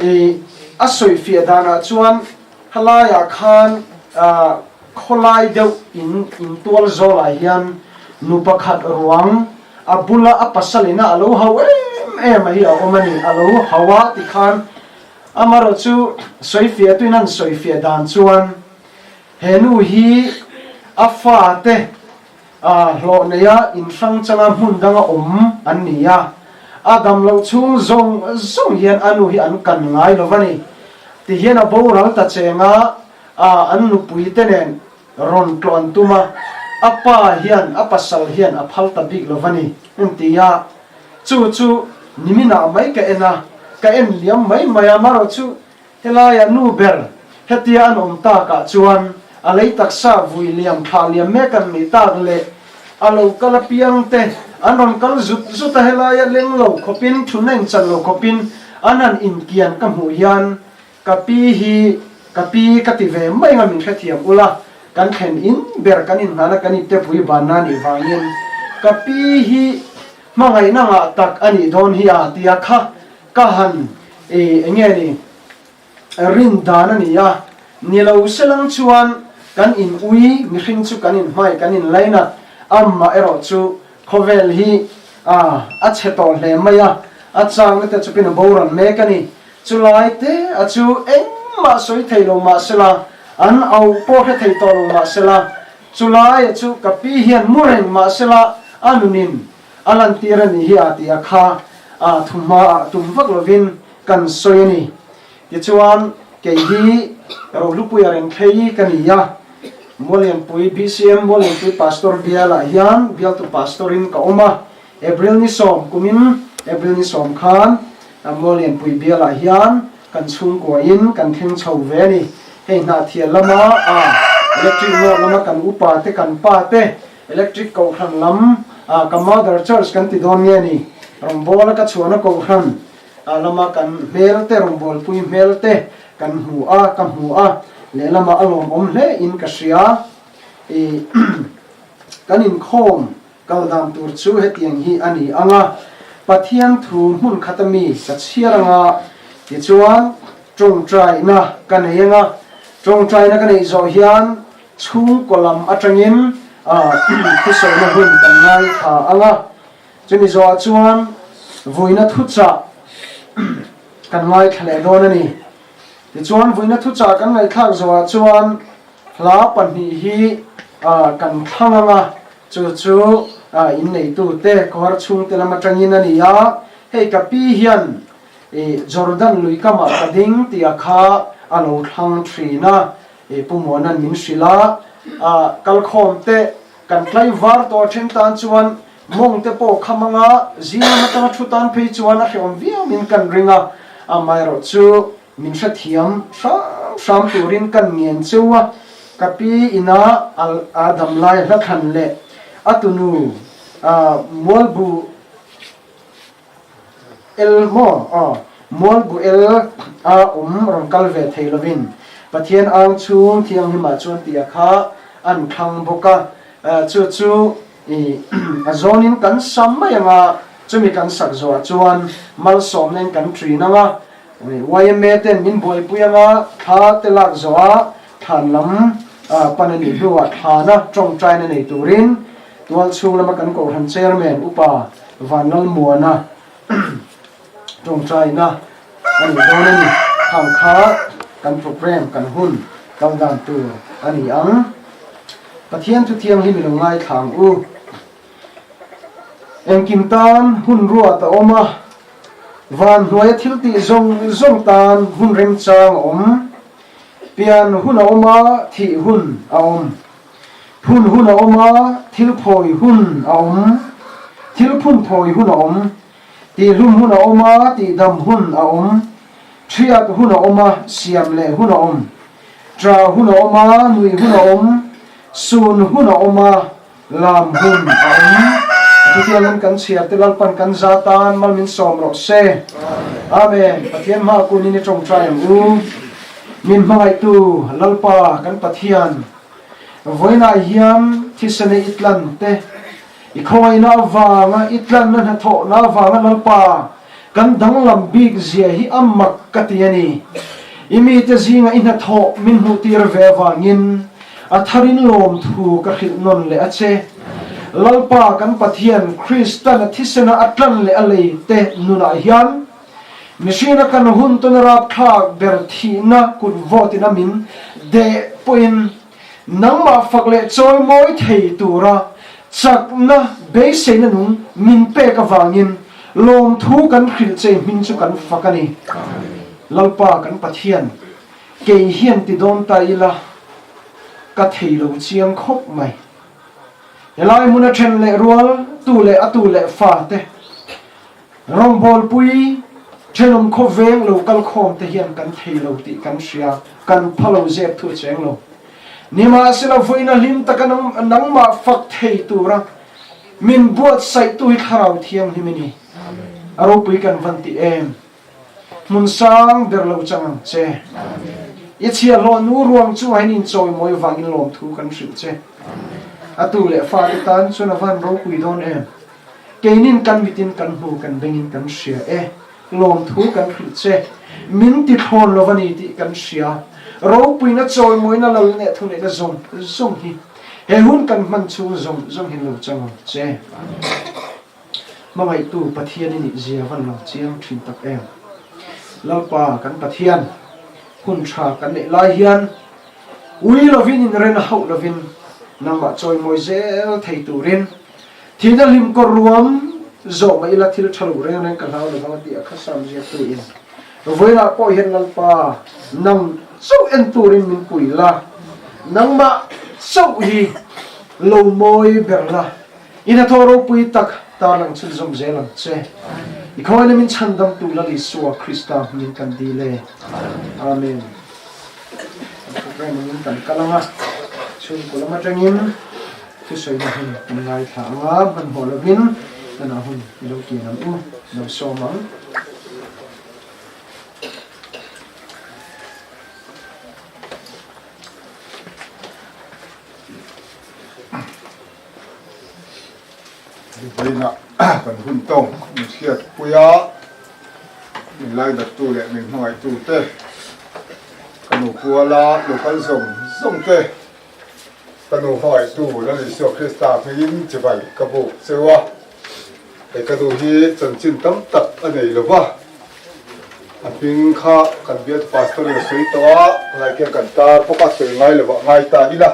I a sawifiah danah chuan helaiah khan khawlai deuh in intual zawlah hian nu pakhat ruang a bula a pasalina a lo hau em em a hi a awm a ni, a lo hau a tikhan amaherawhchu sawifiahtuin an sawifiah dan chuan he nu hi a fate A hlawh neia inhrang changa hmun danga awm an ni a, a dam loh chhung zawng zawng hian a nu hi an kan ngai lo va ni. Tihian a boral ta cheng a, an nupui te nen rawn tlawh an tum a, a pa hian a pasal hian a phal ta bik lo va ni an ti a, chu chu niminah mai ka en a, ka en liam mai mai a, marawhchu Helaia nu ber hetia an awm takah chuan a lei taksa vui liam thlah liam mek an nih tak leh a lo kal apiang te an rawn kal zut zut a, helaia leng lo khawpin thunna inchan lo khawpin an han inkian ka hmuh hian ka pi hi ka pi ka ti ve mai anga min hrethiam ula kan thlen in ber kan inhnana kan iptepui banna nih vangin ka pi hi hmangaihna ngah tak a nih dawn hi a tia kha Ka han e enge ni rin dan a ni a, ni lo selang chuan kan in ui mihring chu kan in hmai kan in lainat amah erawh chu khawvel hi a a chhe tawh hle mai a, a changna te chu pin a boral mek a ni. Chulai te a chu engmah sawi thei lo mahsela an au pawh hre thei tawh lo mahsela chulai a chu ka pi hian mu reng mahsela a nunin A lantir a ni hi a tih a kha a thuhma ah tum vak lovin kan sawi a ni. Tichuan, kei hi Rohlupuia Rengthlei ka ni a, Muallianpui BCM Muallianpui Pastor bialah hian bialtu pastor in ka awm a, April ni sawm kumin April ni sawm khan Muallianpui bialah hian kan chhungkua in kan thleng chho ve a ni. Hei Hnahthial lama a electric note lama kan upa te kan pa te Electric Kohhran lam ah ka Mother Church kan ti dawn nge ni? Rawngbawla ka chhuahna Kohhran lama kan hmel te, rawngbawlpui hmel te kan hmu a, ka hmu a, lehlamah a lawmawm hle in ka hria. I kan inkhawm kal dan tur chu hetiang hi a ni ang a, Pathian thu hmun khata mi ka chhiar ang a, tichuan tawngtaina ka nei ang a, tawngtaina ka neih zawh hian Chhungkaw lam atangin thusawina hun kan ngaithla ang a, chumi zawhah chuan vuina thuchah kan ngaithla leh dawn a ni. Tichuan vuina thuchah kan ngaihthlak zawhah chuan hla pahnih hi kan thlang ang a, chu chu inneitute kawr chhungte lam atangin a ni a, hei ka pi hian Jordan lui kamah ka ding tih a kha a lo thlang thin a. I Pu Muana'n min hrilh a, a kalkhawm te kan tlai var tawh then tan chuan mawng te pawh kham anga zing lam atanga thu tan phei chuan a hrehawm viau in kan ring a, amaherawh chu min hrethiam hram hram turin kan ngen cheu a, ka pi ina a damlai hla thlan leh a tunu Mualbu El maw? Aw, Mualbu El a awm rawn kal ve thei lovin Pathian ang chhung thianghlimah chuan tih a kha an thlang bawk a. Chu chu i a zawnin kan sam mai ang a, chumi kan sak zawhah chuan malsawmna in kan ṭin ang a, yma ten min buaipui ang a, thla te lak zawhah thlan lam pan a nih hnuah thlana ṭawngṭaina nei turin Tualchhung lama kan Kohhran Chairman Upa Vanlalmuana tawngtaina a nih dawn a ni. Khang kha kan program kan hun kal dan tur a ni ang. Pathian thu thianghlim i lo ngaithla ang u. Engkim tan hun ruat a awm a, van hnuaia thil tih zawng zawng tan hun remchang a awm. Pian hun a awm a, thih hun a awm. Phun hun a awm a, thil phawi hun a awm. Thil phun phawi hun a awm. Tihhlum hun a awm a, tihdam hun a awm. Thiat hun a awm a, siam leh hun a awm. Tra hun a awm a, nui hun a awm. Sun hun a awm a, lam hun a awm. Chutiangin kan chhiar te Lalpan kan za tan mal min sawm rawh se. Amen. Pathian hma kunin i tawngtai ang u. Min hmangaihtu Lalpa kan Pathian. Vawiinah hian thisena i tlan te, i khawngaihna avanga i tlanna hnathawhna avanga Lalpa, Kan danglam bik zia hi a mak ka ti a ni. I mite zinga i hnathawh min hmuhtir ve avangin a tharin lawmthu ka hrilh nawn leh a che. Lalpa kan Pathian Kristan a thisena a tlan leh a lei te nunah hian mihringa kan hun tuna rapthlak ber thihna kut vawtin a min deh pawhin Nangmah fak leh chawi mawi thei tura chakna beiseina nung min pek avangin lawmthu kan hrilh che hming chu kan fak a ni. Lalpa kan Pathian, kei hian ti dawn ta ila ka thei lo chiang khawp mai. Helai hmuna then leh rual tu leh a tu leh fa te, Rawngbawlpui thenawm khawveng lo kal khawm te hian kan thei lo tih kan hria, kan pha lo zep thu cheng lo. Nimahsela vawiina hlim taka nangmah fak thei tura min buatsaihtu hi Thlarau Thianghlim i ni. A ropui kan van ti em? Hmun sang ber lo chang ang che. I chhiahhlawh nu ruang chungah hian inchawimawi vangin lawmthu kan hrilh che. A tu leh fate tan chuan a van ropui dawn em? Keinin kan mitin kan hmu, kan bengin kan hria e. Lawmthu kan hrilh che. Min ti thlawn lo a ni tih kan hria. Ropuina chawimawina lal neh thuneihna zawng zawng hi he hun kan hman chhung zawng zawng hin lo chang ang che. Hmangaihtu Pathian i nih zia van lang chiang thin tak em. Lalpa kan Pathian, hun tha kan neih lai hian ui lovin inren hauh lovin nangmah chawimawi zel thei turin Thihna hlim kawr ruam zawh mah ila thil tha lo reng reng ka hlau lovang a ti a khasam ziaktu in vawiinah pawh hian Lalpa nang chauh en turin min pui la, nangmah chauh hi lo mawi ber la, i hnathawh ropui tak tarlang chhunzawm zel ang che. I khawina min chhandamtu Lal Isua Krista hmingin kan dil e. Amen. Kan program angin kan kal ang a, chhungkaw lam atangin. Thusawina hun kan ngaithla ang a, hmanhmawh lovin danah hun i lo kian ang u, lo sawm ang. Vawiinah kan hun tawng min hriatpui a, min laidattu leh min hmangaihtute, ka nu kuala lo kal zawng zawng te, Ka nu hmangaihtu Lal Isua Krista hmingin chibai ka buk cheu a, hei ka nu hi chanchin tam tak a nei lo va, a hming kha kan bialtu pastor in a sawi tawh a, ngaihkian kan tar bawk a, sawi ngai lovah ngai ta ila,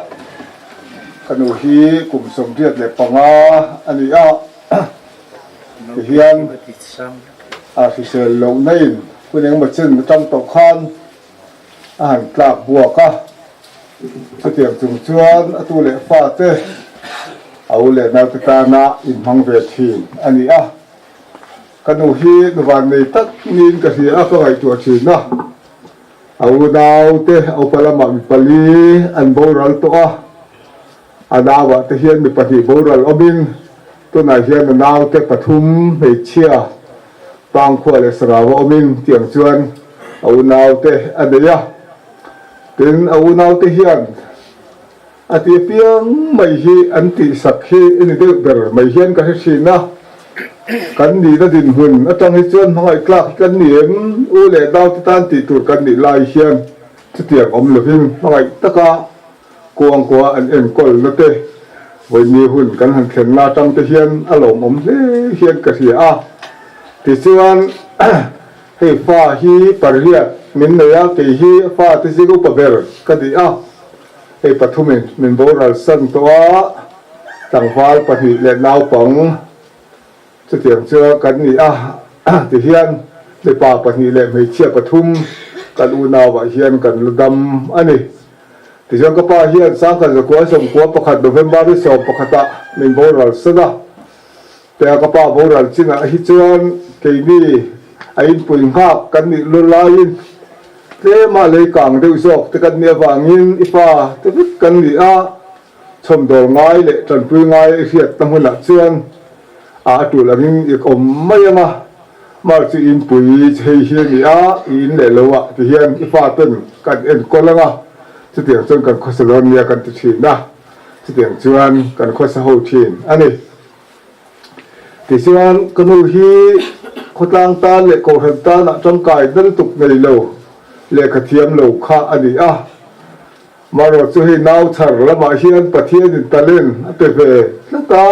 ka nu hi kum 85 a ni a, tihian a hrisel lohna in hun engemaw chen atang tawh khan a han tlak buak a, chutiang chung chuan a tu leh fate a u leh naute tana inhmang ve thin a ni a. Ka nu hi nuvan nei tak niin ka hria a, ka ngaihtuah thin a, a u naute a upa lamah mi pali an boral tawh a, a nauah te hian mi pahnih boral awmin tunah hian a naute pathum hmeichhia Pangkhua leh Sarau a awmin tiang chuan a unaute a nei a. Tin, a unaute hian a ti apiang mai hi an tihsak hi i ni deuh ber mai hian ka hre thin a. Kan nihna dinhmun atang hi chuan hmangaih tlak hi kan ni em? U leh naute tan tih tur kan nih lai hian chutiang awm lovin hmangaih taka Kuangkua an enkawlna te vawini hun kan han thlenna atang te hian a lawmawm hle hian ka hria a. Tichuan hei fa hi pariat min nei a, kei hi fa te zing upa ber ka ni a. Hei pathumin min boral san tawh a, tlangval pahnih leh naupang Chutiang chu kan ni a, tihian mipa pahnih leh hmeichhia pathum kan unauah hian kan la dam a ni. Tichuan ka pa hian Sangkhat zakua sawmkua pakhat November ni sawm pakhatah min boral san a, tia ka pa boral chinah hi chuan keini a inpui nghak kan nih lur laiin tlema lei kang deuh zawk te kan nih avangin i fa te vek kan ni a, Chhawmdawl ngai leh tanpui ngai i hriatna hmunah chuan a a tul angin i awm mai ang a, mar chu inpui hei hi a ni a, i in leh lo ah ti hian i faten kan enkawl ang a, chutiang chuan kan khawsa dawn nia kan ti thin a, chutiang chuan kan khawsa ho thin a ni. Tichuan ka nu hi. khawtlang tan leh kohhran tanah tangkai na lutuk nei lo, lehkha thiam lo kha a ni a. Marawh chu hei nau chhar lamah hian Pathianin talent a pe ve tlat a,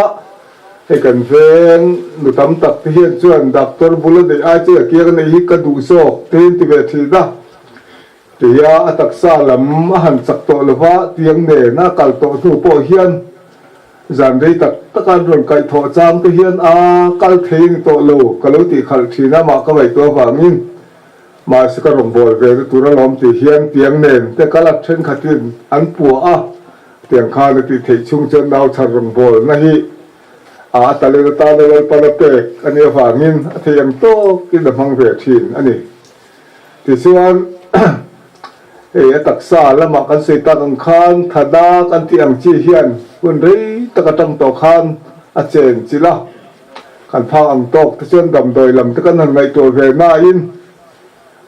hei kan veng nu tam tak te hian chuan doctor bula neih ai chu a kiang a neih hi ka duh zawk te hian ti ve thin a. Tia a taksa lam a han chak tawh lova tiang nena a kal tawh hnu pawh hian zan rei tak taka an rawn kaihthawh chang te hian a kal thei a ni tawh lo ka lo tih khalh thin a mah ka ngaihtuah avangin mahse ka rawnbawl ve na tur alawm tih hian tiang nen te kal a thenkhatin an puah a tiang khan a tih theih chhung chuan nau chhar rawngbawlna hi a talent atana Lalpan a pek a nih avangin a theih ang tawkin a hmang ve thin a ni. Tichuan, hei a taksa lamah kan sawi tak ang khan thada kan tih ang chi hian hun rei tak atang tawh khan a chen chilh a, kan phak ang tawk te chuan damdawi lam te kan han ngaihtuah ve nain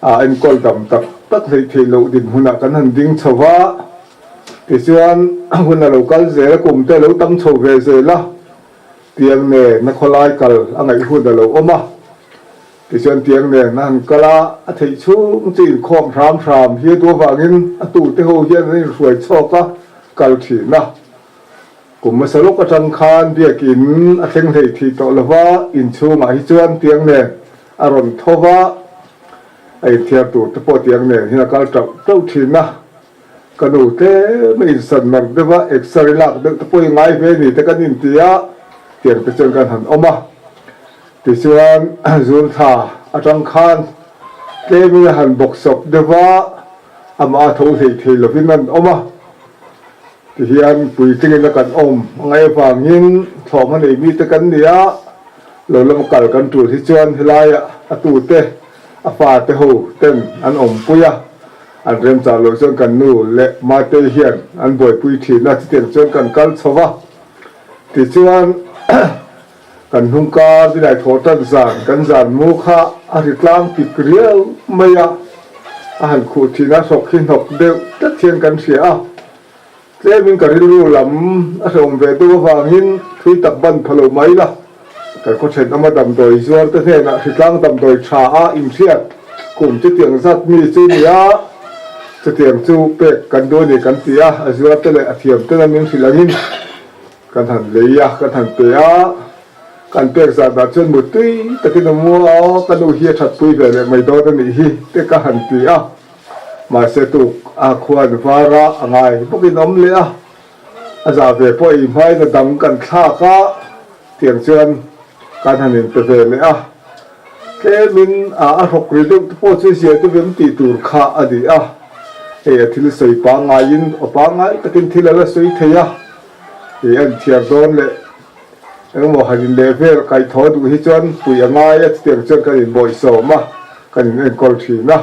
a enkawl dam tak tak hleih theih loh dinhmunah kan han ding chho va. Tichuan, hun a lo kal zel a, kum te a lo tam chho ve zel a, tiang nen a khawlai kal a ngaih hun a lo awm a. Tichuan tiang nen a han kal a, a theih chhung chu inkhawm hram hram hi a duh avangin a tute ho hian an inhruai chhawk a, kal thin a. Kum hmasa lawk atang khan biakin a thleng hlei thih tawh lova, inchhungah hi chuan tiang nen a rawn tho va, a inthiar tur te pawh tiang nen hian a kal tauh tauh thin a. Ka nu tlem a insan mar deuh a, exer lak deuh te pawh i ngai ve ni te kan inti a, tiang te chuan kan han awm a. Tichuan June thla atang khan tlemin a han bawk sawp deuh va, amah a tho hlei thei lovin an awm a. Tihian puitlingin a kan awm a ngaih avangin thlawhhma nei mite kan ni a, lo lama kal kan tul hi chuan helaiah a tute, a fate ho ten an awmpui a, an remchah loh chuan kan nu leh Matei hian an buaipui thin a, chutiang chuan kan kal chho va. Tichuan. Kan hnung kar nilai thawh tan zan kan zan mu kha a ri tlang pik riau mai a, a han khuh thin a, hlawk hi hnawk deuh tlat hian kan hria a. Tlemin ka rilru lam a hrehawm ve deuh avangin thui tak ban pha lo mai la, kan khaw thenawma damdawi zuar te hnenah hritlang damdawi tha a inhriat kum chutiang zat mi chu nia, chutiang chu pek kan duh a ni kan ti a, a zuar te leh a thiam ten a min hrilh angin. Kan han lei a, kan han pe a, kan pek zat ah chuan muttui takin a mu a, ka nu hi a thatpui ve leh mai dawn a nih hi te ka han ti a, mahse tuk a khuan var a, a ngai bawkin a awm leh a, a zah ve pawh ei hmain a dang kan thlak a, tiang chuan kan han inpe ve leh a, tlemin a a hrawk ri deuh te pawh chu zia deuh em tih tur kha a ni a, hei a thil sawi pangaiin aw pangai takin thil a la sawi thei a. I en thiam dawn leh engmaw han in leh vel kaihthawh duh hi chuan puih a ngai a, chutiang chuan kan inbawihsawm a, kan in enkawl thin a.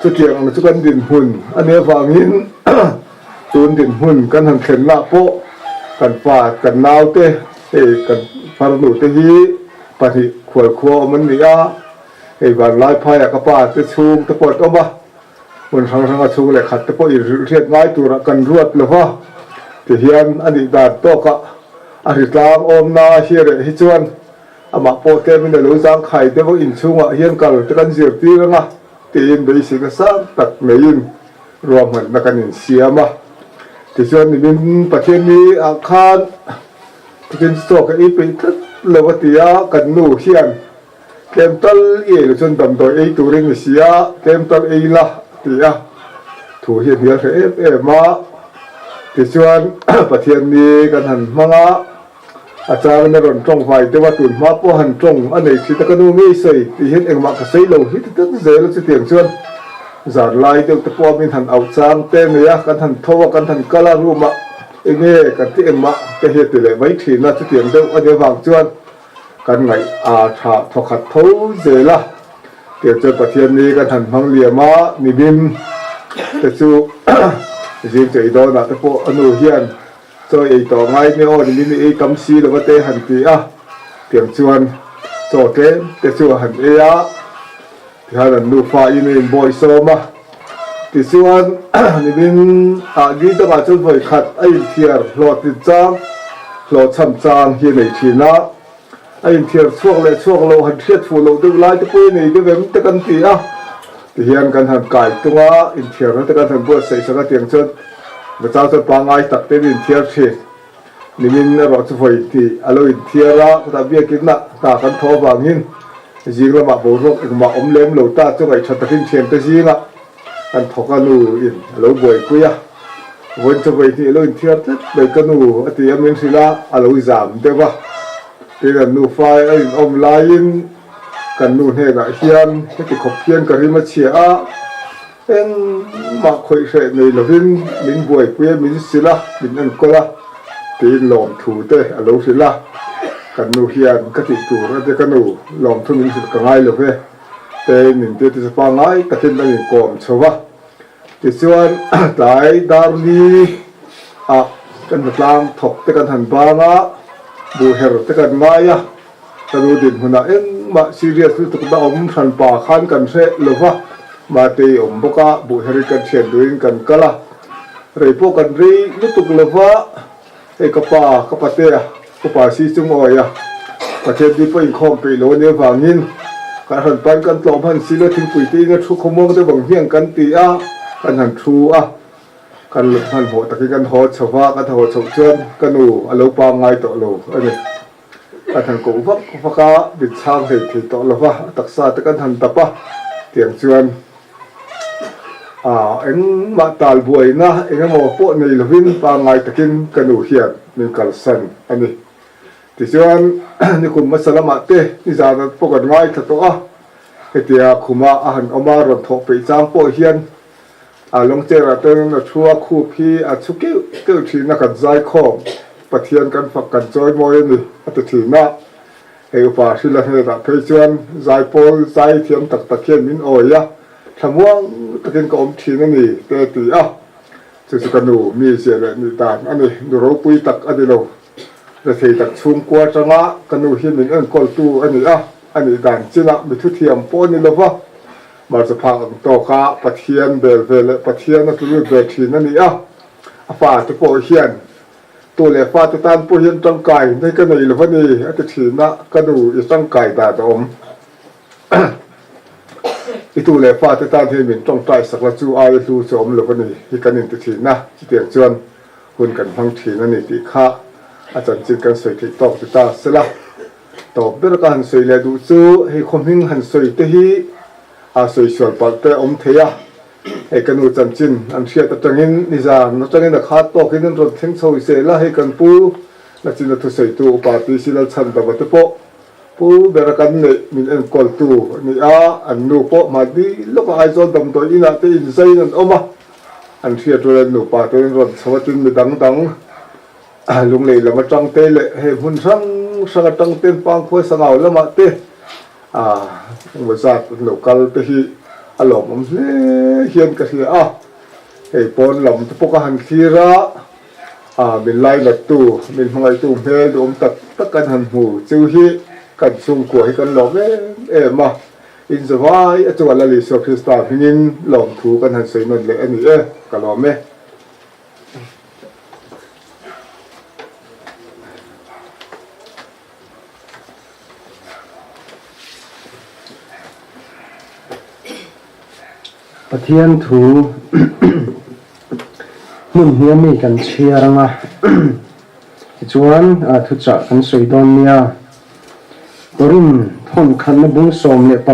Chutiang ang chu kan dinhmun a nih avangin tun dinhmun kan han thlenna pawh kan pa, kan naute hei kan farnu te hi pahnih khualkhua awm an ni a, hei Vanlaiphaiah ka pa te chhung te pawh an awm a. Hmun hrang hranga chhung leh khat te pawh inhrilh hriat ngai turah kan ruat lo va, tihian a nih dan tawkah a hritlang awmna hi reh hi chuan amah pawh tlemin a lo zangkhai deuh a, inchhungah hian kal te kan zirtir anga tiin beiseina sang tak neiin ruahmanna kan insiam a. Tichuan nimin Pathianni ah khan chicken stock a ei peih tlat lo a ti a, kan nu hian Tlem tal i ei lo chuan damdawi ei turin i si a, tlem tal ei la a ti a, thu hi a hnial hreh em em a. Tichuan Pathian ni kan han hmang a, a changin a rawn tawng vai deuh a, tun hma pawh han tawng a nei thin a, ka nu ngei sawi tih hian engmah ka sawi lo hi ti tak zel a, chutiang chuan zan lai deuh te pawh min han auh chang te nei a, kan han tho a, kan han kal a, room ah enge kan ti engmah te hi a ti leh mai thin a, chutiang deuh a nih avang chuan Kan ngaih a tha thawkhat tho zel a, tiang chuan Pathian ni kan han hmang liam a, nimin te chu zing chaw ei dawnah te pawh a nu hian chaw ei tawh ngai nia aw nimin i ei tam si lo va te han ti a, tiang chuan chaw tlem te chu a han ei a. Tihian an nufa in a inbawihsawm a, tichuan nimin ah ni dangah chuan vawi khat a inthiar hlawhtlin chang, hlawhchham chang hi a nei thin a. A inthiar chhuak leh chhuak lo han hriat fuh loh deuh lai te pawh i nei deuh em te kan ti a, tihian kan han kai tung a, inthiarna te kan han buatsaih sak a tiang chuan Vachau chuan pangngai tak te in inthiar thin. Nimin erawh chu vawi tih a lo inthiar a, khutah biakin ah hna kan thaw avangin zing lamah boruak engmah awm lem lo ta chu ngaihṭha takin thiante zingah kan thawk a nu in a lo buaipui a, vawiin chu vawi hnih a lo inthiar tlat mai ka nu a ti a min hrilh a, a lo zam deuh a, tin an nufa a inawm laiin kan nu hnenah hian heti khawp hian ka rim a chhia a, Engmah khawih hreh nei lovin min buaipui a, min sil a, min enkawl a, tiin lawmthu te a lo hrilh a. Kan nu hian ka tih tur a tia ka nu lawmthu min hrilh ka ngai lo ve te min tia ti chu pangngai takin an inkawm chho va. Tichuan tlai darli ah kan hnatlang thawk te kan han bang a, buhher te kan ngai a. Ka nu dinhmunah engmah serious lutuk na awm hran pa khan kan hre lo va, Matei awm bawk a, buhherin kan thian duhin kan kal a, rei pawh kan rei lutuk lo va, hei ka pa, ka patea, upa si chung awi a, Pathian ni pawh inkhawm peih lo a nih avangin kan hran pain kan tlawh hman si lo, thingpui te in a thu khawmuang deuh ang hian kan ti a, kan han thu a. Kan lut hmanhmawh takin kan haw chho va, kan haw chhoh chuan ka nu a lo pangngai tawh lo a ni. Kan han koh vak vak a, min chhang hlei thei tawh lo va, a taksa te kan han dap a, tiang chuan ah engmah tal buaina eng emaw pawh nei lovin pangngai takin ka nu hian min kalsan a ni. Tichuan nikum hmasa lamah te nizan pawh kan ngaithla tawh a, hetia khuma a han awm a rawn thawh peih chang pawh hian A lawngcherah chuan a thu a khup hi a chhu keuh keuh thin a, kan zaikhawm Pathian kan fak kan chawimawi a ni a ti thin a. Hei upa Hrila hnenah phei chuan zaipawl zai thiam tak tak hian min awi a, thlamuang takin ka awm thin a ni te a ti a. Chu chu ka nu mi ziah leh nih dan a ni, nu ropui tak a ni lo. Rethei tak chhungkua atanga ka nu hi min enkawltu a ni a, a nih dan chinah mi thuthiam pawh a ni lo va. Hmarcha phak ang tawka Pathian bel ve leh Pathian a tlu lut ve thin a ni a, a fate pawh hian tu leh fate tan pawh hian tangkai nei ka nei lo va ni a ti thin a, ka nu i tangkai dan a awm. I tu leh fate tan hian min tawngtai sak la chu aia hlu chu a awm lo va ni hi kan inti thin a, chutiang chuan hun kan hmang thin a ni tih kha a chanchin kan sawi theih tawk ti ta sela. Tawp ber ka han sawi leh duh chu hei khaw hming han sawi te hi a sawi sual palh te a awm thei a, hei ka nu chanchin an hriat atangin nizan atangin a khat tawkin an rawn thleng chho zel a, hei kan pu Nachina thusawitu upa PC Lalchhandama te pawh pu bera kan neih min enkawltu a ni a, an nu pawh mahni lawkah Aizawl damdawi inah te inzaiin an awm a, an hriat rual an nupa ten an rawn chho a tin mi dang dang Lunglei lam atang te leh hei hmun hrang hrang atang ten Pangkhua Sangau lamah te engmaw zat an lo kal te hi a lawmawm hle hian ka hria a, hei pawn lam te pawh ka han thlir a, min lainattu, min hmangaihtu hmel duhawm tak tak kan han hmu chu hi kan chhungkua hi kan lawm em em a, inzawai a chungah Lal Isua Krista hmingin lawmthu kan han sawi nawn leh a ni e, ka lawm e. Pathian thu hmun hnia mi kan chhiar anga tichuan thuchah kan sawi dawn nia. Korin thawn khatna bung 15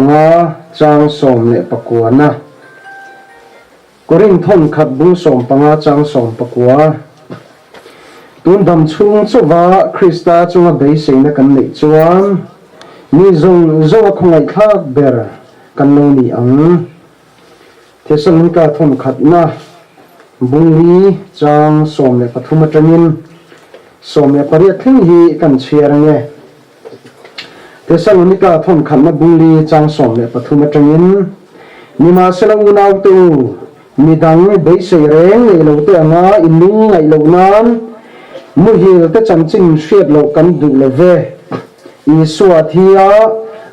chang 19na. Korin thawnkhat bung 15 chang 19. Tun dam chhung chauva Krista chunga beiseina kan neih chuan mi zawng zawnga khawngaihthlak ber kan lo ni ang. Thesalonika thawnkhatna bung li chang 13 atangin 18 thleng hi kan chhiar ange. Thesalonika thawnkhatna bung li chang 13 atangin, Nimahsela unaute u, midang beisei reng nei lo te anga i nung ngaih loh nan muhil te chanchin hriat loh kan duh lo ve. Isua thi a,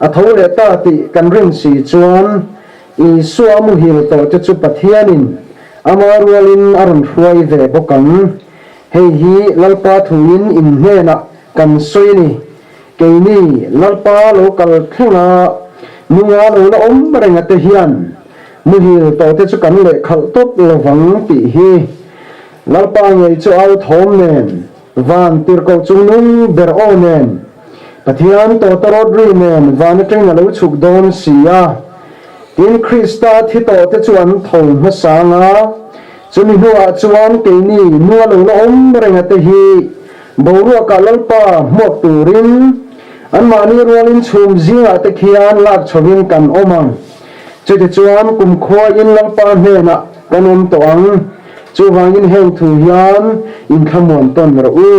a tho leh ta tih kan rin si chuan Isua muhil tawh te chu Pathianin ama rualin a rawn hruai ve bawk ang. Hei hi Lalpa thuin in hnenah kan sawi a ni. Keini Lalpa lo kal thleng a, nunga lo la awm reng a te hian muhil tawh te chu kan leh khalh tawp lovang tih hi Lalpa ngei chu au thawm nen, van tirhkoh chungnung ber aw nen, Pathian tawtawrawt ri nen van atangin a lo chhuk dawn si a. Tin, Krista thi tawh te chu an tho hmasang a, chumi hnuah chuan keini nua lo la awm reng a te hi Boruakah Lalpa hmuak turin anmahni rualin chhum zingah te khian lak chhovin kan awm ang. Chutichuan kumkhuain Lalpa hnenah kan awm tawh ang. Chuvangin heng thu hian inthlamuan tawn rawh u.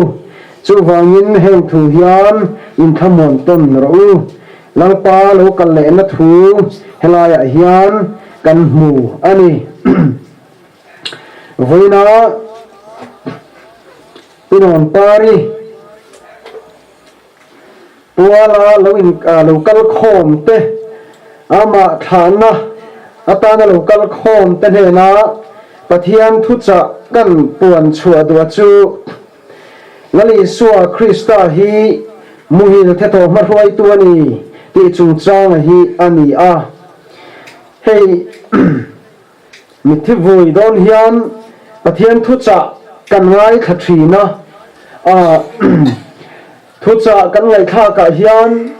Chuvangin heng thu hian inthlamuan tawn rawh u. Lalpa lo kal lehna thu helaiah hian kan hmu a ni. Vawiina Pinawn Pari puala lo in lo kal khawm te, amah thlahna atana lo kal khawm te hnena Pathian thuchah kan puan chhuah duh chu Lal Isua Krista hi muhil thetawh hmahruaitu a ni tih chungchanga hi a ni a. Hei. Mitthi vui dawn hian Pathian thuchah kan ngaithla thin a, thuchah kan ngaihthlakah hian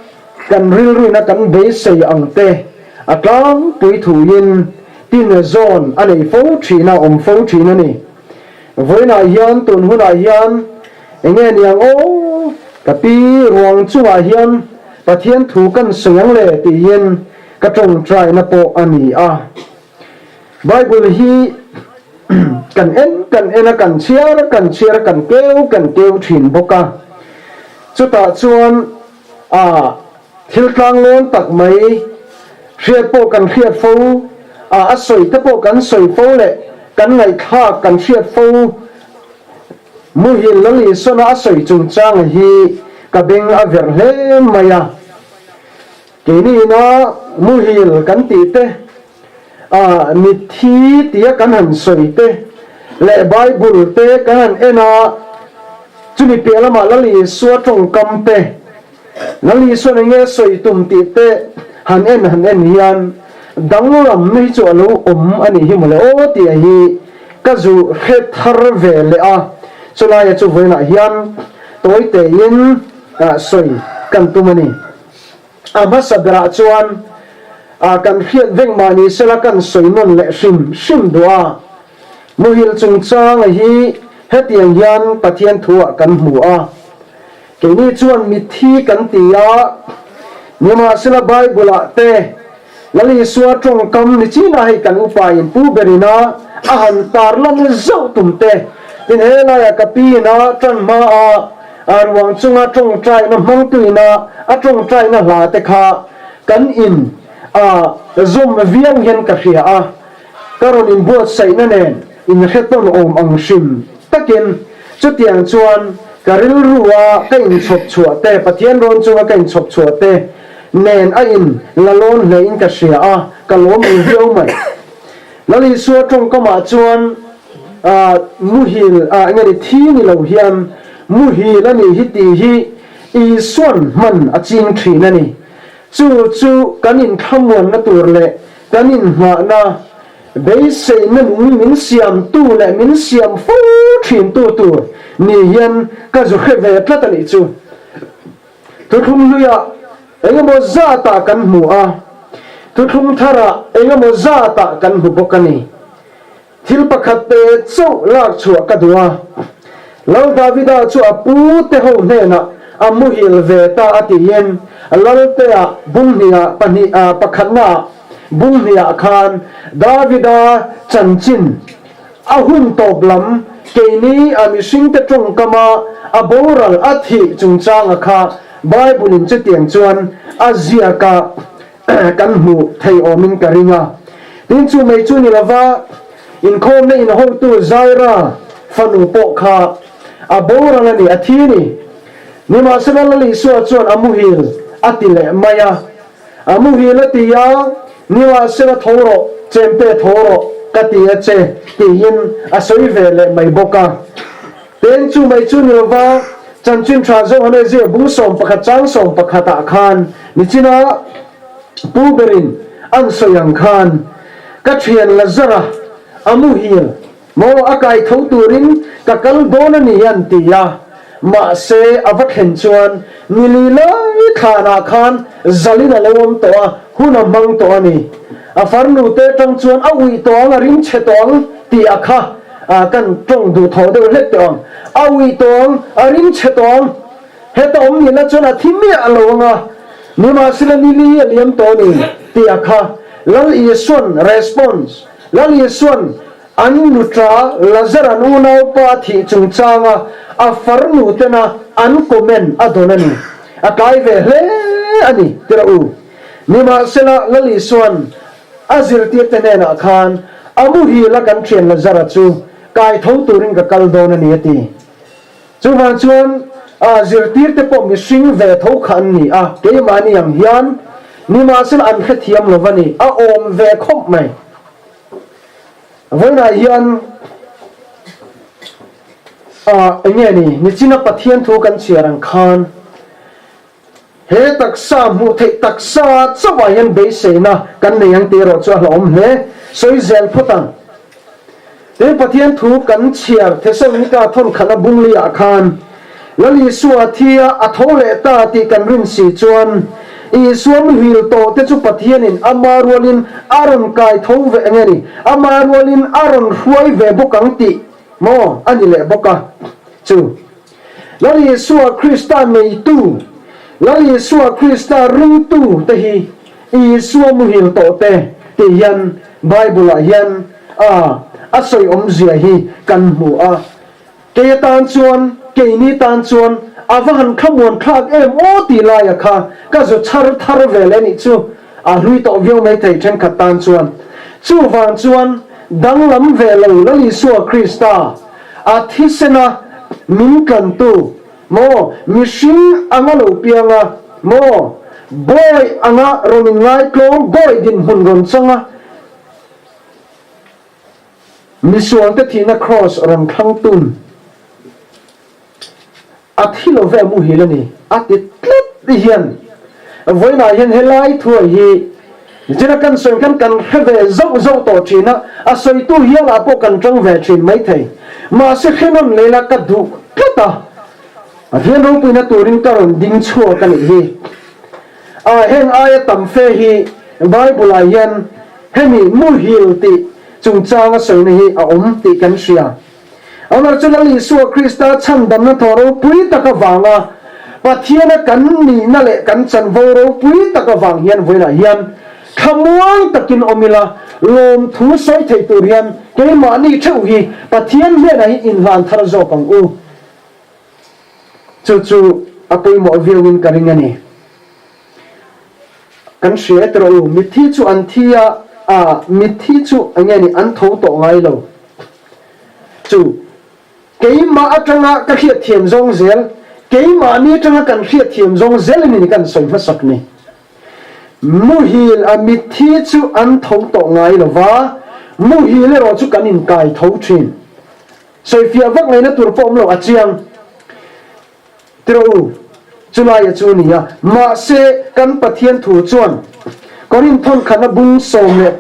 kan rilruina kan beisei ang te a tlangpui thuin tin zawn a nei fo thin a, awm fo thin a ni. Vawiinah hian tun hunah hian enge niang aw ka pi ruang chungah hian Pathian thu kan sawi ang le tiin Ka tawngtaina pawh a ni a. Bible hi kan en kan en a, kan chhiar kan chhiar a, kan keu kan keu thin bawk a. Chutah chuan a thil tlanglawn tak mai hriat pawh kan hriat fo, a a sawi te pawh kan sawi fo leh kan ngaihthlak kan hriat fo muhil Lalisona a sawi chungchanga hi ka beng a verh hle mai a. Keini ina muhil kan tih te, a mitthi tia kan han sawi te leh Bible te kan han en a, chumi piah lamah Lal Isua tawngkam te, Lal Isuan eng nge sawi tum tih te han en han en hian danglamna hi chu a lo awm a nih hi mawle aw tih hi ka zu hre thar ve leh a, chulaia chu vawiinah hian tawi tein sawi kan tum a ni. A hmasa berah chuan kan hriat vek mah ni sela kan sawi nawn leh hrim hrim duh a. Muhil chungchanga hi hetiang hian Pathian thuah kan hmu a. Keini chuan mitthi kan ti a, nimahsela Bible-ah te Lal Isua tawngkam ni chinah hei kan upain pu berina a han tarlan zauh tum te, tin helaiah ka piina tan hmaa A ruang chunga tawngtaina hmangtuina a tawngtaina hla te kha kan in a zawm viau hian ka hria a, ka rawn inbuatsaihna nen inhre tawn awm ang hrim takin chutiang chuan ka rilru a ka inchhawp chhuah te, Pathian rawn chunga ka inchhawp chhuah te nen a in la lawn hle in ka hria a, ka lawm ru viau mai. Lal Isua tawngkamah chuan Muhil ah nge ni thi ni lo hian muhil a nih hi tih hi Isuan hman a ching thin a ni. Chu chu kan inthlamuanna tur leh kan inhnahna, beiseina nung min siamtu leh min siam fo thintu tur ni hian ka zu hre ve tlat a nih chu. Thuthlung hluiah engemaw zatah kan hmu a, thuthlung tharah engemaw zatah kan hmu bawk a ni. Thil pakhat te chauh lak chhuah ka duh a. Lal Davida chu a pu te ho hnenah a muhil ve ta a tiin Laltea bunghniah pahnih ah pakhatnaah bunghniah khan Davida chanchin a hun tawp lam keini a mihringte tawngkama a boral a thih chungchanga kha Bible in chutiang chuan a ziak a. kan hmuh thei awmin ka ring a. Tin chu mai chu ni lova inkhawmna in hotu Zaira fanu pawh kha a boral a ni, a thi ni. Nimahsela Lal Isua chuan a muhil a ti leh mai a. A muhil a ti a, Nimahsela tho rawh, chemte tho rawh ka ti a che tiin a sawi ve leh mai bawk a. Tin chu mai chu ni lova. Chanchin Tha Johane zir bung 11 chang 11 ah khan nichina pu berin an sawi ang khan ka thian Lazara a muhil maw a kai tho turin ka kal dawn a ni an ti a, mahse a va thlen chuan nili lai thlanah khan zalin a lo awm tawh a, hun a hmang tawh a ni. A farnu te atang chuan a uih tawh ang, a rimchhe tawh ang tih a kha. Kan tawng duh thaw deuh hlek tawh ang. A uih tawh ang, a ring chhe tawh ang. Heta awm ni la chuan a thi miah lo ang a, nimahsela ni li a liam tawh a ni, tih a kha. Lal Isuan response, Lal Isuan an nuṭa Lazar an unaupa thih chungchanga a farnu tena an comment a dawn a ni. A tlai ve hle a ni, ti rawh u. Nimahsela Lal Isuan A zirtirte hnenah khan, A muhil a kan thian Lazara chu kai tho turin ka kal dawn a ni, a ti. Chuvang chuan a zirtirte pawh mihring ve tho kha an ni a, keimahni ang hian nimahsela an hrethiam lo va ni, a awm ve khawp mai. Vawiinah hian eng nge ni, nichina Pathian thu kan chhiar ang khan, He taksa hmuh theih taksa chauhah hian beiseina kan nei ang tih erawh chu a hlauhawm hle. Sawi zel phawt ang. Tin, Pathian thu kan chhiar Thesalonika thawnkhatna bungli-ah khan Lal Isua thi a, a tho leh ta tih kan rin si chuan Isua muhil tawh te chu Pathianin ama rualin a rawn kai tho ve eng nge ni, ama rualin a rawn hruai ve bawk ang tih maw a ni leh bawk a chu. Lal Isua Krista neitu, Lal Isua Krista ringtu te hi Isua muhil tawh te tih hian Bible ah hian a a sawi awmzia hi kan hmu a. Kei atan chuan, keini tan chuan a va han thlamuan thlak em aw tih laia kha ka zu chhar thar ve leh nih chu a hlui tawh viau mai thei thenkhat tan chuan. Chuvang chuan danglam ve lo Lal Isua Krista A thisena min tlantu maw, mihring anga lo pianga maw, bawi anga rawn inngaitlawm, bawi dinhmun rawn changa misualte thihna kraws rawn thlangtun a thi lo ve muhil a ni, a ti tlat hian vawiinah hian helai thuai hi Nichina kan sawi khan kan hre ve zauh zauh tawh thin a, a sawitu hialah pawh kan tang ve thin maithei. Mahse hre nawn leh la ka duh tlat a, Pathian ropuina turin ka rawn ding chhuak a nih hi. A heng aia tam fe hi Bible-ah hian hemi muhil tih chungchanga sawina hi a awm tih kan hria. Amah chu Lal Isua Krista chhandamna thaw ropui tak avanga Pathiana kan nihna leh kan chanvo ropui tak avang hian vawiinah hian thlamuang takin awm ila, lawmthu sawi thei tur hian keimahni theuh hi Pathian hnenah hi inhlan thar zawk ang u. Chu chu a pawimawh viauin ka ring a ni. Kan hria e tawh u, mitthi chu an thi a, a mitthi chu eng nge ni an tho tawh ngai lo. Chu keimah atanga ka hriatthiam zawng zel, keimahni atanga kan hriatthiam zawng zel in ni kan sawi hmasak ni. Muhil a mitthi chu an tho tawh ngai lo va, muhil erawh chu kan inkai tho thin. Sawifiah vak ngaihna tur pawh awm lo a chiang. Tiraw u, chulaia chu a ni a, mahse kan Pathian thu chuan Korinth thawnkhatna bung 15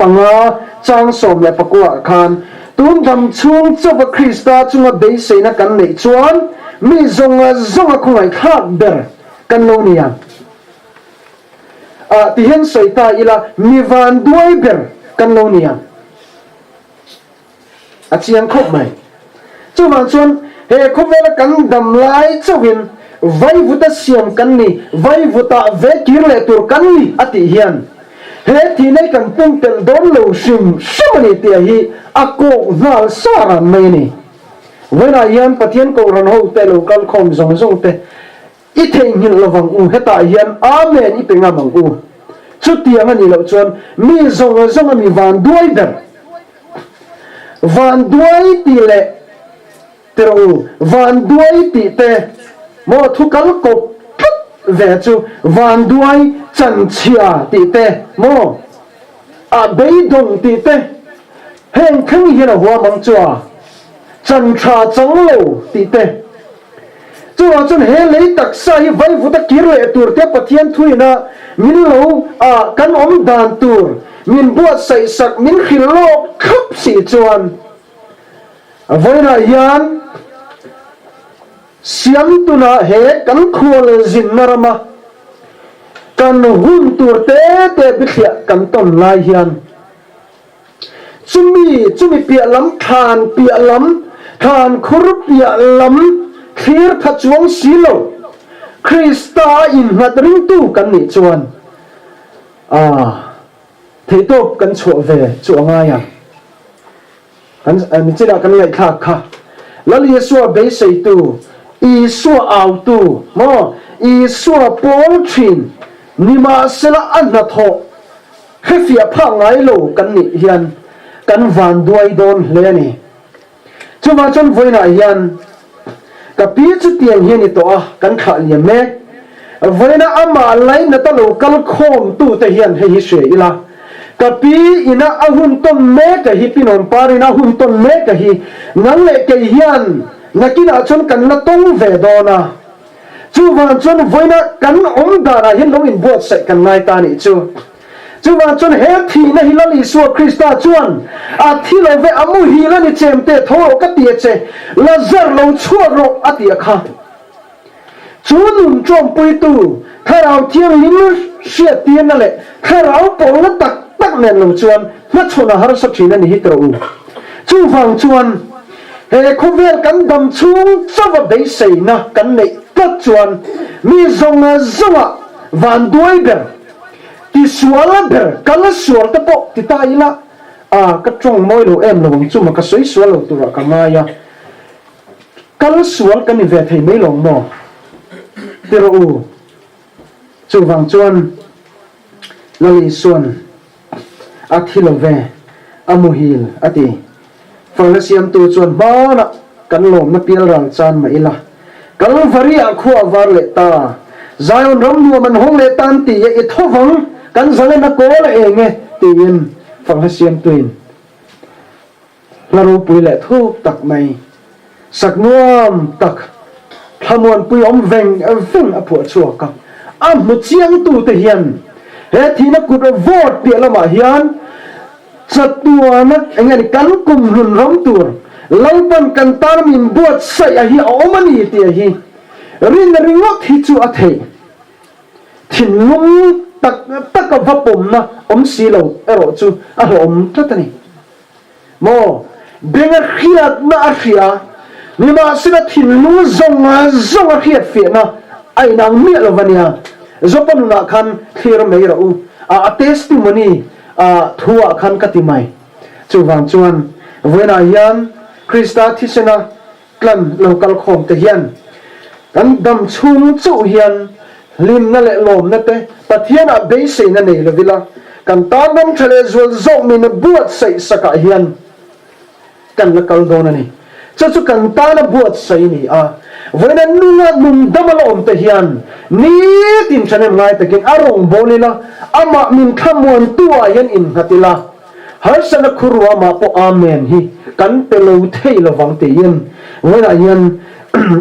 chang 19 ah khan tun dam chhung chauha Krista chunga beiseina kan neih chuan mi zawnga zawnga khawngaihthlak ber kan lo ni ang. Ah tihian sawi ta ila mi vanduai ber kan lo ni ang. A chiang khawp mai. Chuvang chuan he khawvela kan dam lai chauhin vaivuta siam kan ni, vaivutah ve kir leh tur kan ni a tih hian he thih nei kan pumpelh dawn lo hrim hrim a ni tih hi a kawk nghal sa ran mai a ni. Vawiinah hian Pathian Kohhran hote lo kalkhawm zawng zawng te I theihnghilh lovang u, hetah hian Amen i pe ngam ang u. Chutiang a nih loh chuan mi zawng zawng a mi van duai ber. Van duai tih leh ti rawh u, van duai tih te maw thu kal kawp tlat ve chu van duai chanchhia tih te maw a beidawng tih te heng thleng hian a huam ang chu a, chan tha chang lo tih te. Chuvang chuan he lei taksa hi vaivuta kir leh tur te Pathian thuina min lo ah kan awm dan tur min buatsaih sak min hrilh lawk thlap si chuan vawiinah hian Siamtuna he kan khual zinna rama kan hun tur te te bithliah kan tawn lai hian Chumi, chumi piah lam, thlan piah lam, thlan khur piah lam thlir tha chuang si lo, Krista a innghat ringtu kan nih chuan, ah, theihtawp kan chhuah ve chu a ngai ang. Kan, nichinah kan ngaihthlak kha. Lal Isua beiseitu, Isua autu, maw, Isua pawl thin, nimahsela a hnathawh hrefiah phak ngai lo kan nih hian kan vanduai dawn hle a ni. Chuvang chuan vawiinah hian ka pi chu tiang hi a ni tawh a, kan thlah liam mek. Vawiinah amah lainata lo kal khawmtute hian hei hi hria ila, ka pi ina a hun tawn mek a hi, Pi Nawmpar ina a hun tawn mek a hi, nang leh kei hian nakinah chuan kan la tawng ve dawn a. Chuvang chuan vawiina kan awm danah hian lo inbuatsaih kan ngai ta nih chu. Chuvang chuan he thihna hi Lal Isua Krista chuan a thi lo ve, a muhil a ni chem te tho rawh ka ti a che, Lazar lo chhuak rawh a ti a kha. Chu nun ṭawmpuitu Thlarau Thianghlim hriattirna leh Thlarau pawlna tak tak nen lo chuan hmachhawn a harsa ṭhin a ni hi tawh u. Chuvang chuan he khawvel kan dam chhung chauha beiseina kan neih tlat chuan mi zawng zawngah vanduai ber, tisual ber, kal sual te pawh ti ta ila, a ka ṭawng mawi lo em lo ang chu ma ka sawi sual lo turah ka ngai a. Kal sual kan ni ve thei mai lawng maw? Ti rawh u. Chuvang chuan Lal Isuan a thi lo ve, a muhil a ti. Fangna siamtu chuan hmanah kan lawmna pial ral chan mah ila, Kalvari ah khua a var leh ta, Zion ram nuam an hawng leh tan ti e, i thovang kan zalen a kawl a eng e, tiin fangna siamtuin Hla ropui leh thuk tak mai, sak nuam tak, thlamuanpui awm veng veng a phuah chhuak a. A hmu chiangtute hian he thihna kut vote piah lamah hian chatuana eng nge ni kan kumhlun ram tur Lalpan kan tan min buatsaih a hi a awm a ni tih a hi rin ringawt hi chu a theih. Thinlung tak taka va pawmna awm si lo erawh chu a hlawhawm tlat a ni. Maw? Beng a hriatna a hria, nimahsela thinlung zawng zawng a hriat fiahna a inang miah lo va nia. Zopa nunah khan thlir mai rawh u, a testimony thu ah khan ka ti mai. Chuvang chuan vawiinah hian Krista thisena tlan lo kal khawm te hian kan dam chhung chauh hian hlimna leh lawmna te Pathianah beiseina nei lovila kan tan ram tha leh zual zawk min buatsaih sakah hian kan la kal dawn a ni. Chu chu kan tana buatsaih a ni a, vawiina nunga nungdama la awm te hian nitin thahnem ngai takin a rawngbâwl ila, amah min thlamuantu ah hian innghat ila, Harsatna khurruamah pawh Amen hi kan pe lo thei lovang tiin vawiinah hian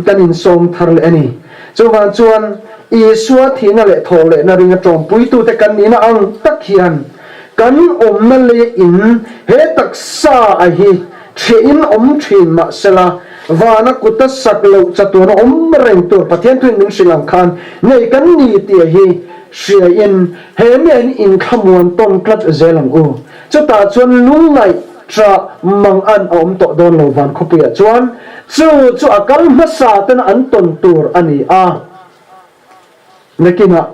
kan insawm thar leh a ni. Chuvang chuan Isua thihna leh thawhlehna ringa tawmpuitute kan nihna ang tak hian kan awmna leia in he taksa a hi thiahin awm thin mahsela vana kuta sak loh chatuan a awm reng tur Pathian thuin min hrilh ang khan nei kan ni tih hi hriain He mi an inthlamuan tawn tlat zel ang u. Chutah chuan lungngaih ṭah mang an a awm tawh dawn lo van khawpuiah chuan chu chu a kal hmasa tena an tawn tur a ni a. Nakinah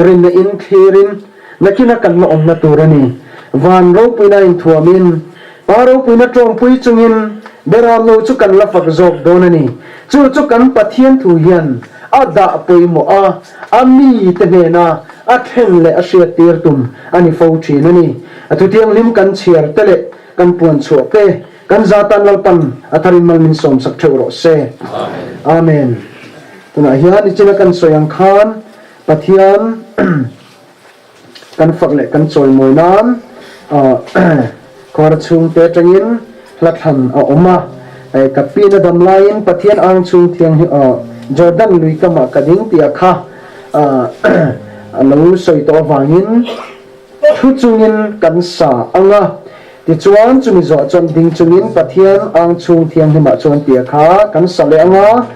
rinna in thlirin nakina kan la awmna tur a ni. Van ropuina inthuamin Pa ropuina ṭawmpui chungin Beramno chu kan la fak zawk dawn a ni. Chu chu kan Pathian thu hian a dah pawimawh a, a mite hnena a thlen leh a hriattir tum a ni fo thin a ni. A thuthianghlim kan chhiar te leh kan puan chhuah te kan za tan Lalpan a tharin mal min sawmsak theuh rawh se. Amen. Tunah hian nichina kan sawi ang khan Pathian Kan fak leh kan chawimawi nan Khawhar chhungte atangin hla thlan a awm a. Ka pin a dam laiin Pathian ang chhung thianghlim Jordan lui kamah ka ding tih a kha a lo sawi tawh avangin thu chungin kan sa ang a. Tichuan, chumi zawh chuan ding chungin Pathian ang chhung thianghlimah chuan tih a kha kan sa leh ang a.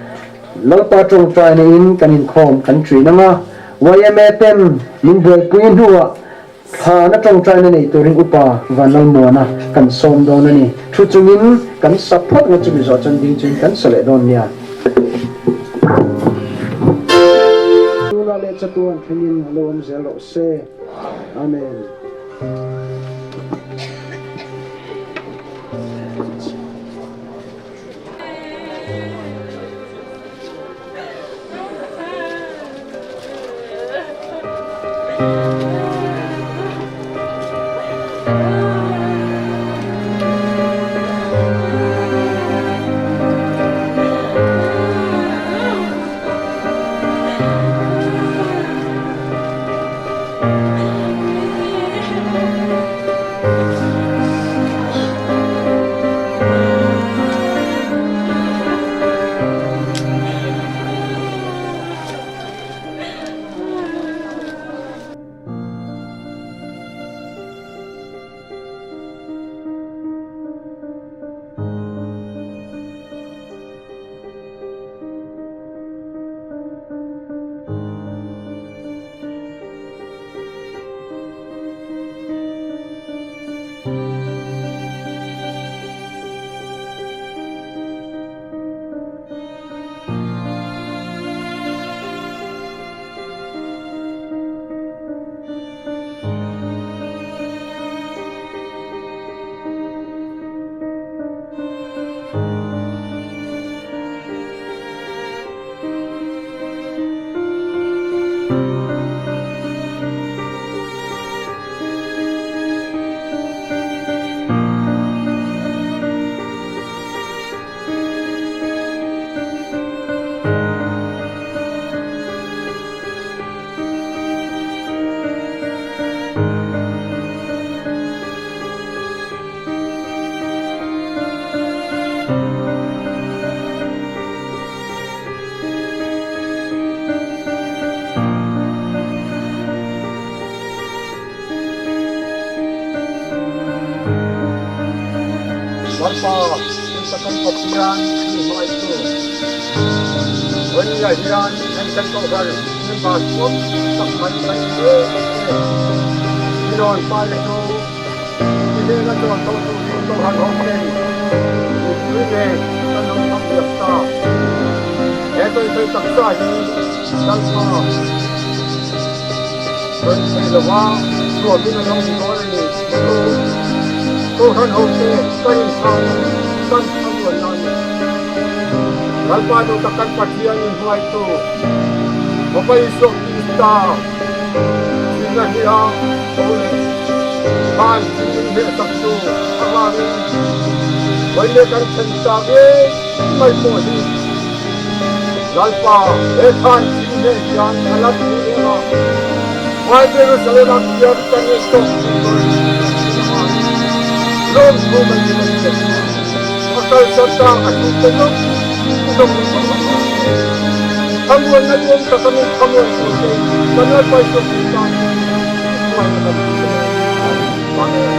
Lalpa tawngtaina in kan inkhawm kan ṭin ang a. Yma ten min buaipui hnuah Thlana tawngtaina nei turin Upa Vanlalmuana kan sawm dawn a ni. Thu chungin kan sa phawt nga chumi zawh chuan ding chungin kan sa leh dawn nia. Tunah leh chatuan thlengin lo awm zel rawh se. Amen. Lalpa, Tisa kan Pathian mi hmaitu Vawnia hian heng kan kohhran member thuam tak mai kan ni mek e. Mi rawn pa leh nu i hnena chuan tho turin kohhran ho ten mittui nen kan lo tham diam ta. He tawihthei taksa hi Lalpa sawi thei lova thuamin a lo ni dawn a ni tih chu Kohhran hote kan inchhangin kan thlamuanna a ni. Lalpa duhtak kan Pathian in hruaitu Fapa Isua Krista thihna hniha tho leh khan thil min hnehsaktu avangin vawi leh kan thlen ta ngei mai pawh hi Lalpa he thlan thim hneh hian a la thih em a, Hmai Jerusalem a kiam kan en tawk thei dawn lo tih kan avangin lawmthu kan ti mai che. A kalsan ta a chhungte zawng zawng min hmang ang che. Thlamuanna duam taka min thlamuan tur che kan Lalpa Isua Krista hi i hruaina kan ti che. Amen.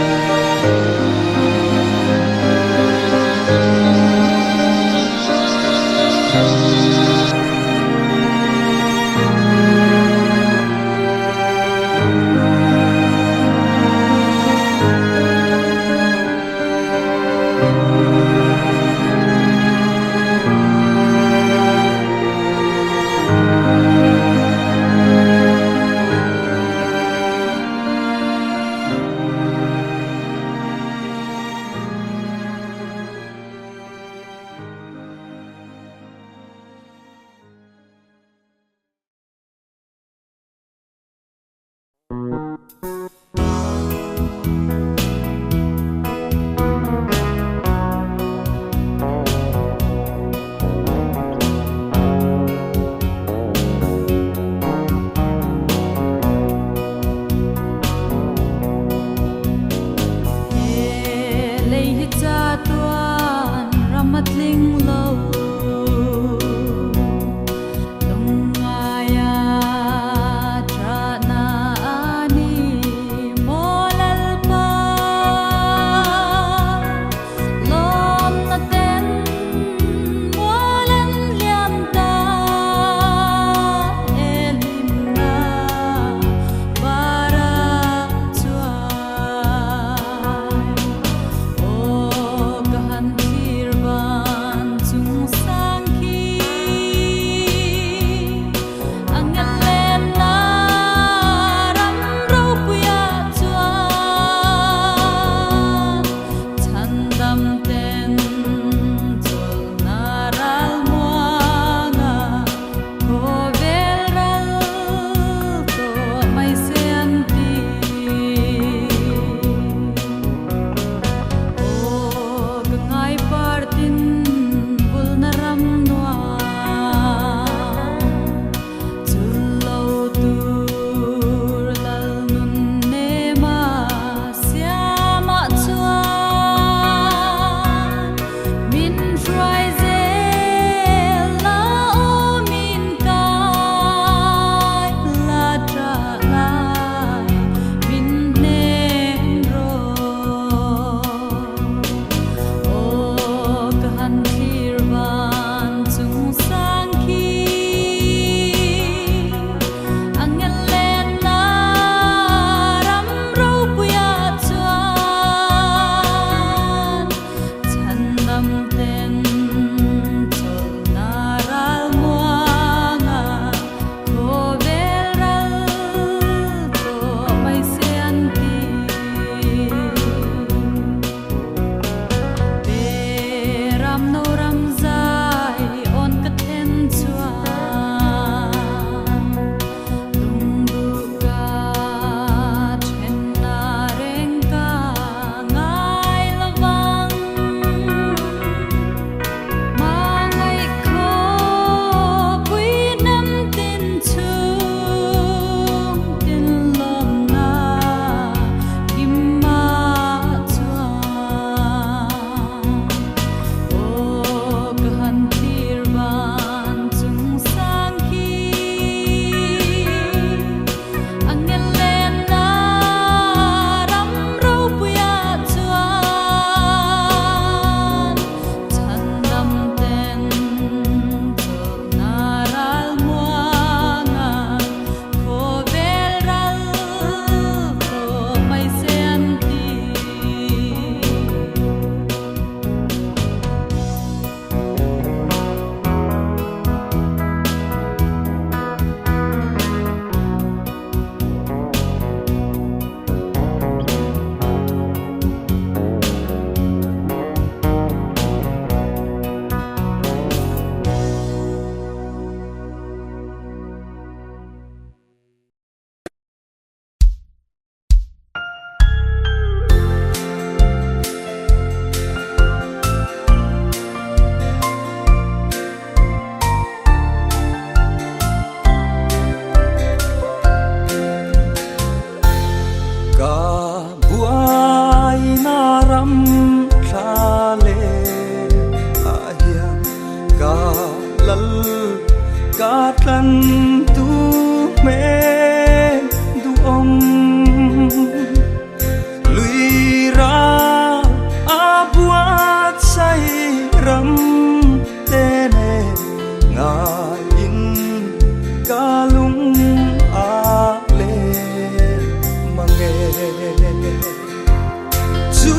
Chu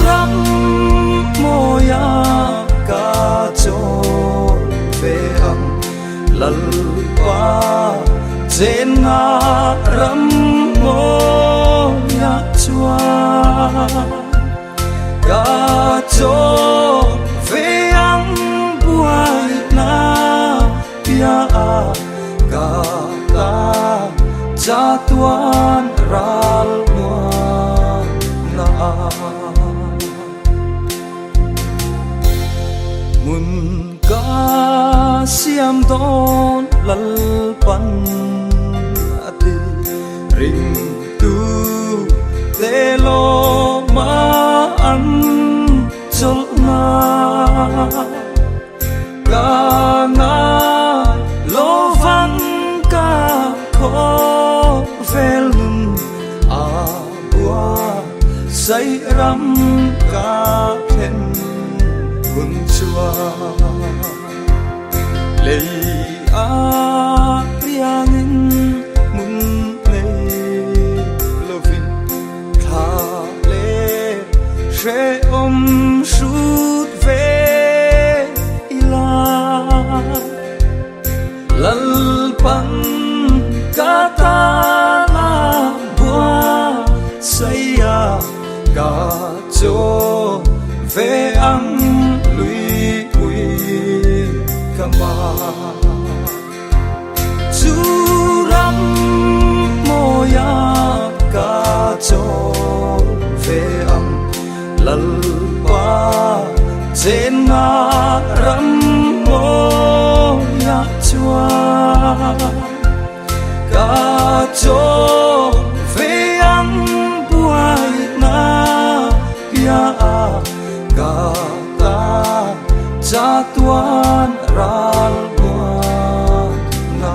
ram mawia ka chawl ve ang Lalpa chenna ram mawia chuan ka chawl ve ang buaina pia ka ta chatuan ral muan na. Mun ka siam dawn Lalpan a ti ringtu te lawma an chawlhna ka ngai lovang ka khawvel nun a bua sai ram ka thlen hun chuan lei a riangin mun nei lovin thla le hrehawm hrut ve ila Lalpan ka tana bua saia ka chaw ve ang lui pui ka ma. Chu ram mawia ka chaw ve ang Lalpa chenna ram mawia chuan ka chaw ve ang buaina pia ka ta chatuan ral muan na.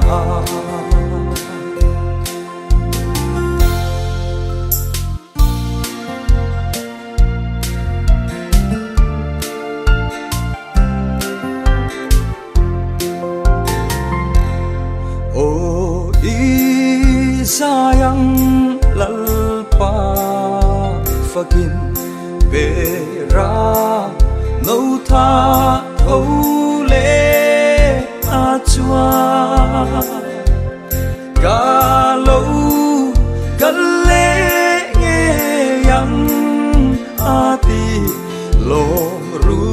Aw Isaiang Lalpa fakin bera no tha tho le a chuan ka lo kal le nge yang a ti lawm ru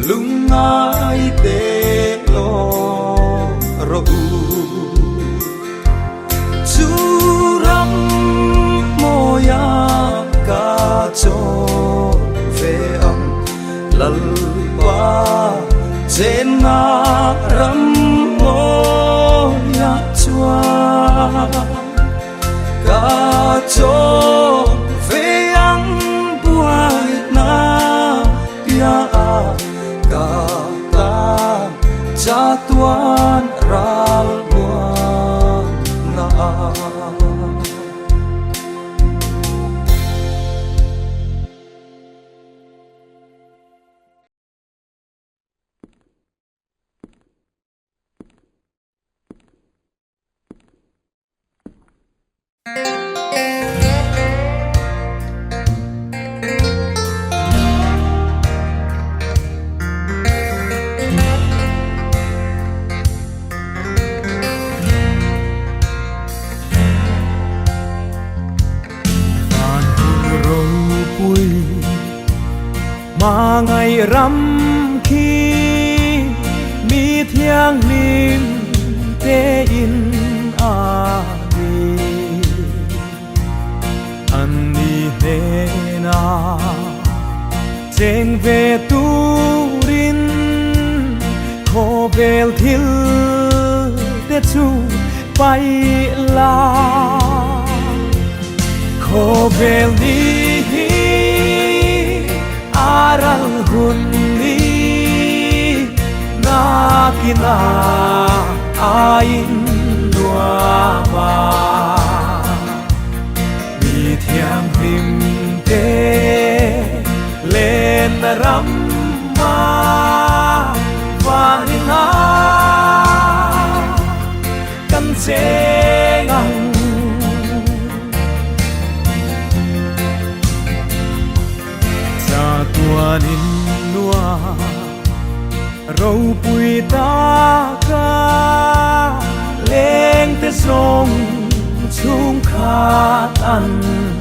lungngai te lawm ro u. Chu ram mawia ka chaw ve ang Lalpa chenna ram mawia chuan ka chaw ve ang buaina pia ka ta chatuan ral muan na. Van hun ropui mangai ram khi mi thianghlim te in a ni. An ni hnena cheng ve turin khawvel thil te chu pai la. Khawvel ni hi aral hun ni nakina ain nuama. Mi thianghlim te len ram ma vanina kan cheng ang. Ruat an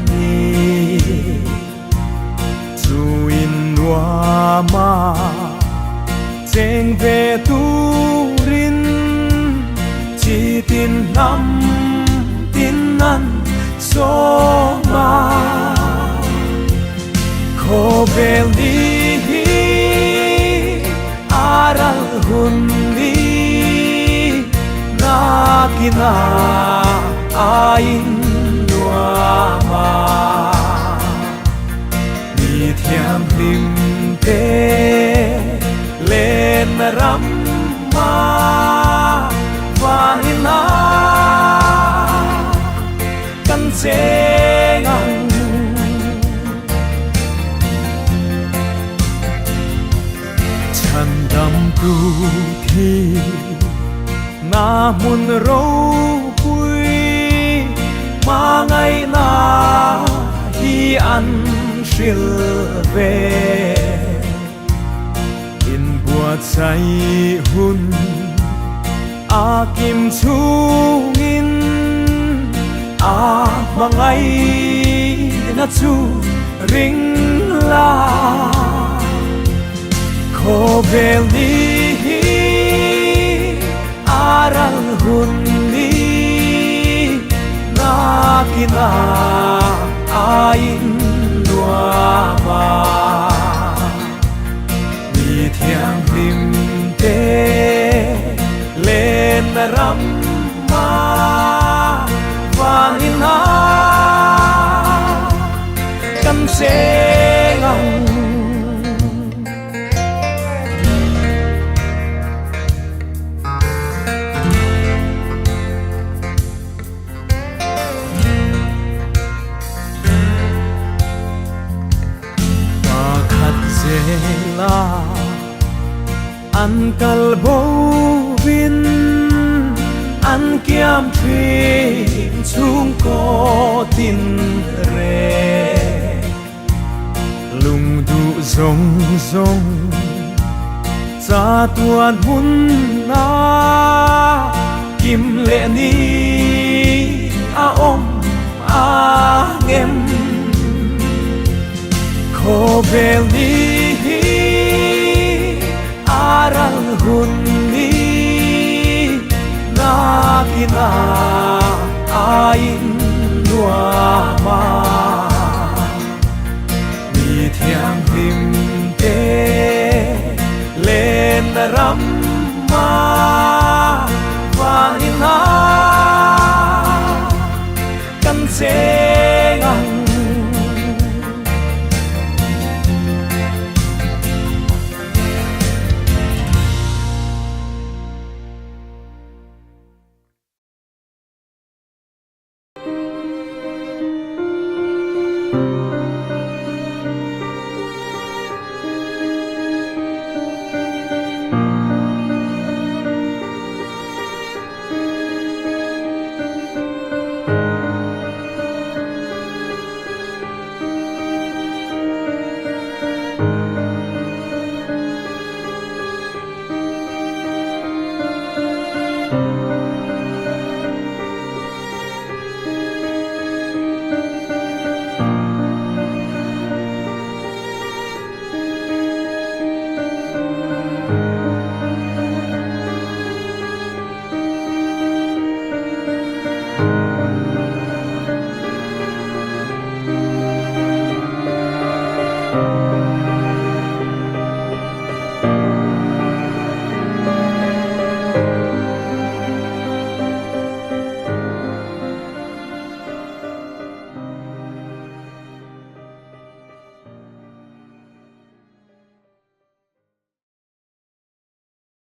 ni. Chu in nuama cheng ve turin chi tin hnam tin an sawm a. Khawvel ni hi a ral hun ni nakina a in nuam a. Mi thianghlim te len ram a vanin a kan cheng ang. Chhan dam tu thi na hmun ropui hmangaihna hi an hril ve. Inbuatsaih hun a kim chungin a hmangaihna chu ring la. Khawvel ni hi a ral hun ni nakina a in nuam a. Mi thianghlim te len ram a vanin a kan cheng ang. Pakhat zela an kal bo vin an kiam thin chhungkaw tin reng. Lung duh zawng zawng chatuan hmun a kim leh ni a awm ang em? Khawvel ni hi a ral hun ni nakina a in nuam a. Mi thianghlim te len ram a vanin a kan cheng.